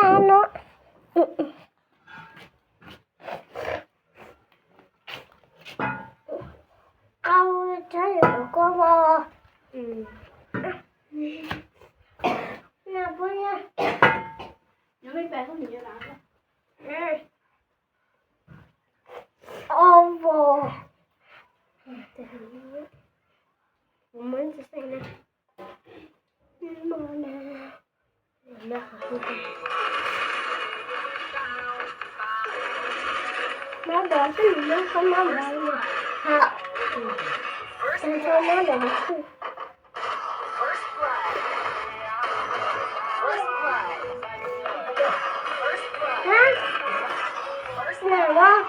No. Au, tsaib yuav koj os. Ovo. Kuv muab ntxiv xeem na. Mab dov xwb, mab koj mab dov. Ha, tag nrho mab dov xwb. Ha, na los.